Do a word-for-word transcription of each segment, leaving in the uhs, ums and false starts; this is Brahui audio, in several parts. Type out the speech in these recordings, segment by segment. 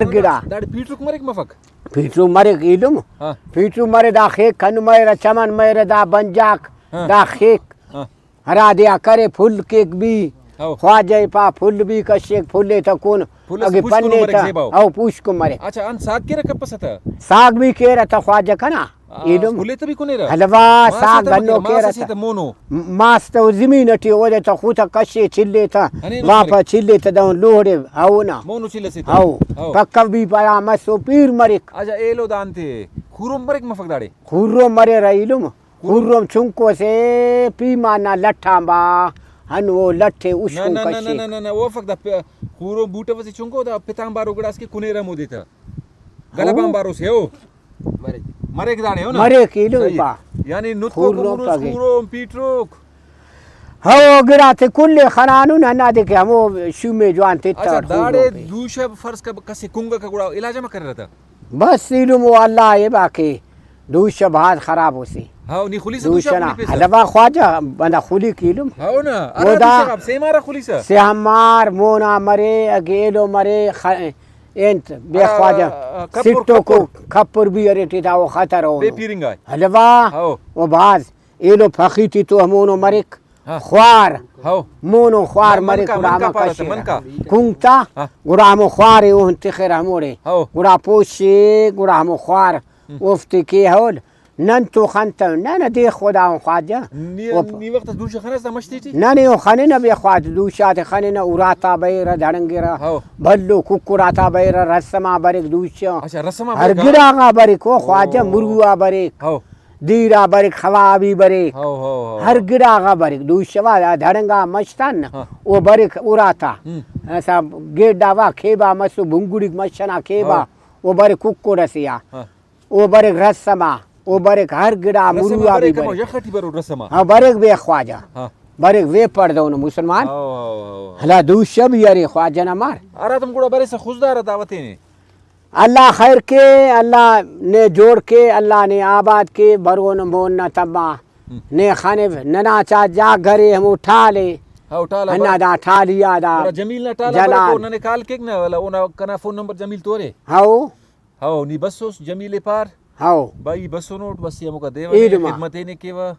گڑا۔ داڑے پیٹروک مریک مفک؟ پیٹرو مریک ایلم۔ ہاں۔ پیٹرو مرے دا خیک کن مریرہ، چمن مریرہ، دا بنجاک، ہاں۔ دا خیک۔ ہاں۔ ہرادے آ کرے پھل کیک بھی۔ ہاں۔ خواجہ پا پھل بھی کشیک، پھل ءِ تہ کون پھل اس اگہ پوشکن پنے مریک تہ۔ زیباؤ۔ او پوشکن مریک۔ اچھا، ان ساگ کیرہ کپسہ تہ؟ ساگ بھی کیرہ تہ خواجہ کنا۔ آ، ایلم۔ پھل ءِ تہ بھی کنیرہ؟ حلوا ماس ساگ تہ ہنو مریک، ماس کیرہ اسے تہ۔ تہ مونو۔ ماس تہ زمین ٹی اودے تہ خو تہ کشے چلے تہ ہنین اس واپس مریک۔ چلے تہ دہن لوڑے ہاؤ نا۔ مونو چل اسے تہ۔ ہاؤ۔ ہاؤ۔ پکو بھی پدا مسو پیر مریک۔ اچھا، ایلو دانتے خوروم مریک مفک داڑے؟ خوروم مریرہ ایلم۔ خوروم۔ خوروم چنکو سے پیمان نا لٹ آنبا ہنو لٹ ءِ نہ، اشکن نہ، نہ، نہ، کشیک۔ نہ، نہ، نہ، او وخت دا پ-، خوروم بوٹہ اسے چنکو دا پتان بارو گڑاس کہ کنیرہ ہمودے تہ۔ گلب ہاؤ۔ آن بارو سے او۔ مریک۔ مریک داڑے ہو نا؟ مریک ایلم صحیح۔ پا۔ یعنی نتکو خوروم کمروس پاگے۔ خوروم پیٹروک۔ ہو گڑاتے کل ءِ خنانن ہندادے کہ ہمو شومے جوان تتہ اچھا، اٹ داڑے خوروم پہ۔ دوشہ فرض کب کسے کنگکہ گڑا علاج امر کریرہ تہ؟ بس ایلم او اللہ ءِ با کہ دوشہ بھاز خراب اسے۔ ہاؤ، نی خلیسہ دوشہ دوشہ نا۔ خلی پیسہ؟ حلوا خواجہ بندغ خلیک ایلم۔ ہاؤ نا، او ہرا دا دوشہ غاب سیمارا خلیسہ؟ سیمار مونا مرے، اگہ ایلو مرے، خ-، انت، بے ہرا، خواجہ۔ آ، کپر، سٹوکو کپر۔ کپر بھی ارے ٹی تا او خطر او۔ بے پیرنگا۔ حلوا۔ ہاؤ۔ او بھاز۔ ایلو پخی ٹی تو ہمونو مریک۔ ہاں۔ خوار۔ ہاؤ۔ مونو خوار ہاں، مریک منکا، گڑا منکا ہمو پارہ تہ، کشیرہ۔ منکا۔ کنگ تا، ہاں۔ گڑا ہمو خوارے اوہن تخرہ ہموڑے۔ ہاؤ۔ گڑا پوشے، گڑا ہمو خوار ہم۔ اوفتے کے ہول۔ نن تو خنتون، نہ، نہ، دے خدا ہم خواجہ۔ نی، او پ-، نی وخت اس دوشہ خناس دا مشتے ٹی؟ نہ، نی او خننہ بے خواجہ، دوشہ تے خننہ، اراتا بریرہ، دڑنگرہ، ہاؤ۔ بھلو ککڑاتا بریرہ، رسما بریک دوشہ۔ اچھا، رسما ہر بریک، ہاں۔ گڑا غا بریک، او خواجہ، او۔ مرغا بریک۔ ہاؤ۔ دیر آ بریک، خوا آ بھی بریک۔ ہو، ہو، ہو۔ ہر گڑا غا بریک۔ دوشہ وا دڑنگا مش تان نا، ہاں۔ او بریک اراتا۔ ہم۔ ایسا گیڈا وا کھیبا مسو، بنگڑیک مش ئنا کھیبا۔ ہاں۔ او بریک ککڑ ئسے آ۔ ہاں۔ او بریک رسما، او بریک ہر گڑا رسما مروا بریک، بھی ہمو بریک۔ یخ ٹی برو رسما۔ ہاں، بریک بے خواجہ۔ ہاں۔ بریک ویپڑ دونو مسلمان۔ ہاں، ہاں، ہاں، ہاں۔ ہلا دوشہ بھی ارے خواجہ نا مار۔ ہراتم گڑا بریسہ خضدار دعوت نے۔ اللہ خیر کے، اللہ نے جوڑ کے، اللہ نے آباد کے، برون مون نا تما ہم۔ نے خنو، ننا چا جا گھرے ہمو ٹال ءِ۔ ہاؤ، ٹال آ ہندا بر-، دا ٹالی آ دا گڑا جمیل نا ٹال آ جلال۔ برکو، ننے کال کیک نا، ولا اونا کنا فون نمبر جمیل تو ارے؟ ہاؤ۔ ہاؤ، نی بسوس جمیل ءِ پار۔ ہاؤ۔ بھائی بسونوٹ، بس ای ہموکا دیوہ ایلم آ۔ خدمت ءِ نے کیوہ۔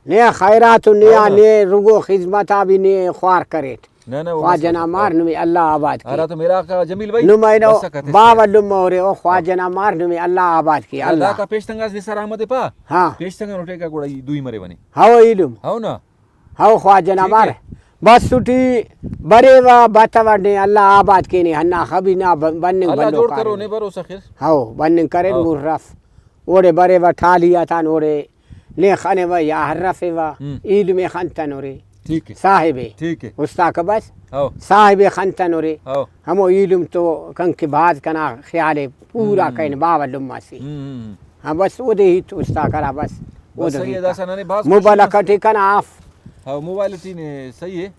نے خیرات و نے ہاں۔ آ نے رگو خذمت آ بھی نے خوار کریٹ۔ نہ، نہ، او خواجہ مست نا مار نمے اللہ آباد کے۔ ہرا تو میرا آقا جمیل بھائی، نمے نو بس کت اس باوہ لمہ اورے او خواجہ نا مار نمے اللہ آباد کے، ہاں، اللہ۔ داکا پیش تنگاس دے سر احمد پا۔ ہاں۔ پیش تنگا نوٹے کا گڑا ای دوئی مرے بنے۔ ہاؤ ایلم۔ ہاؤ نا۔ ہاؤ خواجہ نا ٹھیک مار۔ ہے۔ بس ٹی بریوہ بتوہ نے اللہ آباد کے نے ہندا خبی نا ب-، بننگ اللہ بھلو جوڑ کرو کاریم۔ نے بروسہ خیر۔ ہاؤ، بننگ کرے ہاؤ۔ مر رف۔ اوڑے بریوہ ٹالی آتان اوڑے نے خنوہ یا ہرفیوہ، ہم۔ ایلم ءِ خنتنورے۔ ٹھیک ہے۔ صاحب ءِ۔ ٹھیک ہے۔ استاکہ بس۔ ہاؤ۔ صاحب ءِ خنتنورے۔ ہاؤ۔ ہمو ایلم تو کنکہ بھاز کنا خیال ءِ پورا ہم۔ کرین باوہ لمہ سے۔ ہم، ہم، ہم۔ ہاں بس اودے ہیت استاکہ ہرا بس بس اودے صحیح ہے، ہیت۔ داسہ ننے بھاز خوشی موبائل مس۔ کٹی کنا آف۔ ہاؤ، موبائل ٹی نے صحیح ہے۔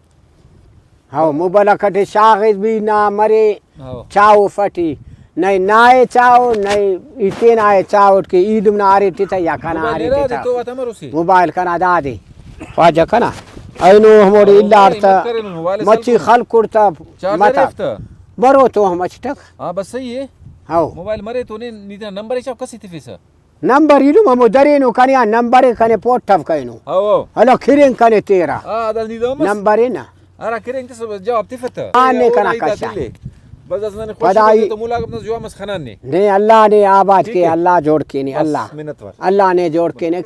ہاؤ، مبلغ اٹی شاغس بھی نا مرے ہاؤ۔ چاہوف اٹی۔ نئے نائے چاہو، نئے ای تینا ئے چاہوٹ کہ ایلم نا ارے ٹی تہ یا کنا موبائل ارے ارا ٹی دے تہ۔ تو آتا مرو سے۔ موبائل کنا دادے۔ خواجہ کنا۔ اینو ہموڑے ہاؤ، الار مت تہ۔ کرینو، موبائل مچی سلکو۔ خلکر تہ چارجر متہ۔ ارے اف تہ۔ برو تو ہم اچ ٹک۔ ہاں، بس صحیح ہے۔ ہاؤ۔ موبائل مرے تو نے، نی تینا نمبر حساب کس ایتفیسہ۔ نمبر ایلم ہمو درینو کنے آ نمبر ءِ کنے پوٹو کرینو۔ ہاؤ، ہاؤ۔ ہلو کرین کنے تیرہ۔ آ، دا نی دا مس۔ نمبر ءِ نا۔ ہرا کرین تس جواب تفت۔ آ نے او کنا نا ہیتا کشا۔ تلے۔ بس اس ننے خوش پدائی۔ تو ملاقات نا جواب مس خنان نے۔ نے اللہ نے آباد کے، بس۔ اللہ جوڑ کے نے، بس، اللہ۔ منت وار۔ اللہ نے جوڑ کے نے۔